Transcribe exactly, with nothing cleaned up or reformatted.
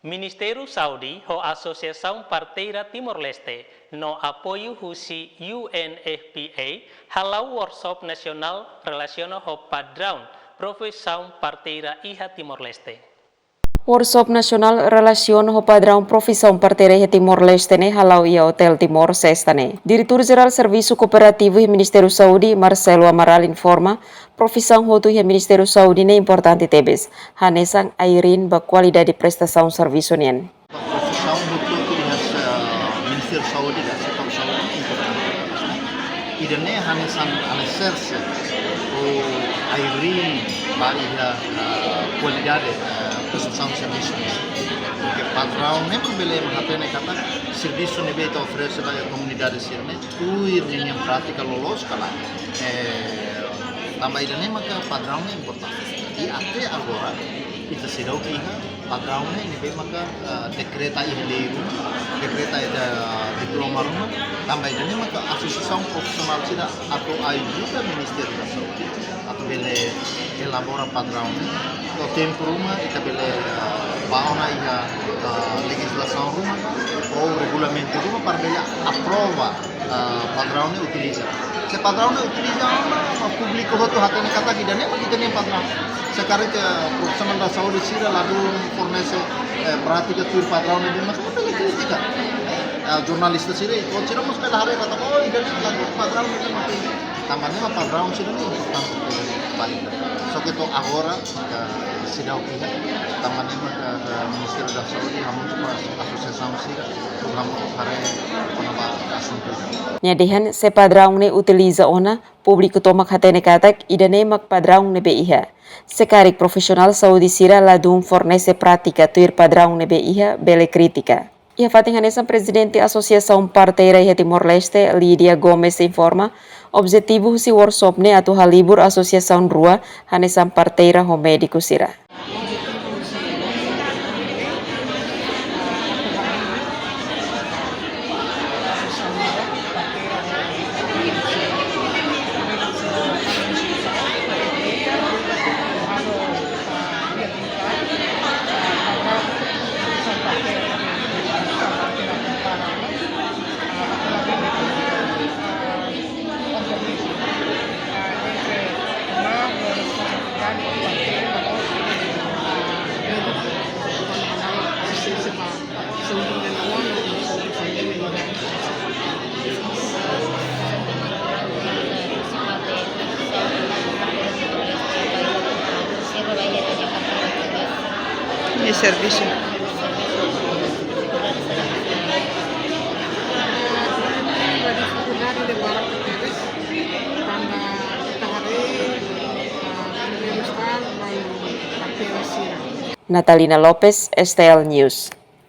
Ministériu Saúde ho Asosiasaun Parteira Timor-Leste, no apoiu husi U N F P A, hala'o workshop nasionál relasiona ho padraun profisaun parteira iha Timor-Leste. Workshop nasionál relasiona ho padraun profisaun parteira iha Timor-Leste ne'e hala'o iha Hotel Timor, Sesta ne'e. Diretór Jerál Servisu Kooperativu iha Ministériu Saúde, Marcelo Amaral, informa, profisaun hotu iha Ministériu Saúde ne'e importante tebes, hanesan ai-riin ba kualidade prestasaun servisu nian. Profisaun hotu iha, eh, Ministériu Saúde ka setór saúde ne'e importante tebes, ne'e. Ida-ne'e hanesan aliserse ou ai-riin ba iha, eh, kualidade, eh, prestasaun servisu nian. Porque padraun ne'e mak bele mak hatene katak servisu ne'ebé ita oferese ba iha komunidade sira-ne'e tuir ninia prátika loloos ka lae. Eh, tanba ida-ne'e maka padraun ne'e importante. I até agora, ita seidauk iha padraun ne'e ne'ebé maka, eh, dekreta iha lei ruma, dekreta iha diploma ruma, tanba ida-ne'e maka asosiasaun profisionál sira atu ajuda Ministériu da Saúde atu bele elabora padraun ne'e. To'o tempu ruma ita bele, eh, bá ona iha, eh, lejizlasaun ruma ou regulamentu ruma para bele aprova, eh, padraun ne'e utiliza. Se padraun ne'e utiliza ona, mak públiku hotu hatene katak ida-ne'e mak ita-nia padraun. Se karik, eh, profisionál da saúde sira ladún fornese, eh, prátika tuir padraun ne'e, mak ita bele kritika. Eh, jornalista sira, i sira mós bele haree katak, oh, ida-ne'e ladún padraun ne'e, mak tanba ne'e mak padraun sira-ne'e importante ba ita. Só que to'o agora, eh, seidauk iha, tanba ne'e mak, eh, Ministériu da Saúde hamutuk ho asosiasaun sira, hamutuk haree kona-ba asuntu. Nia dehan se padraun ne'e utiliza ona, públiku tomak hatene katak ida-ne'e mak padraun ne'ebé iha. Se karik profisionál saúde sira ladún fornese prátika tuir padraun ne'ebé iha, bele kritika. Iha fatin hanesan, Prezidente Asosiasaun Parteira iha Timor-Leste, Lídia Gomes, informa, objetivu husi workshop ne'e atu halibur asosiasaun rua hanesan parteira ho médiku sira. Nia servisu. Dificuldade de morar com eles, tanba ita haree, ah, primeiru estadu, mai partera sira. Natalina Lopes, S T L News.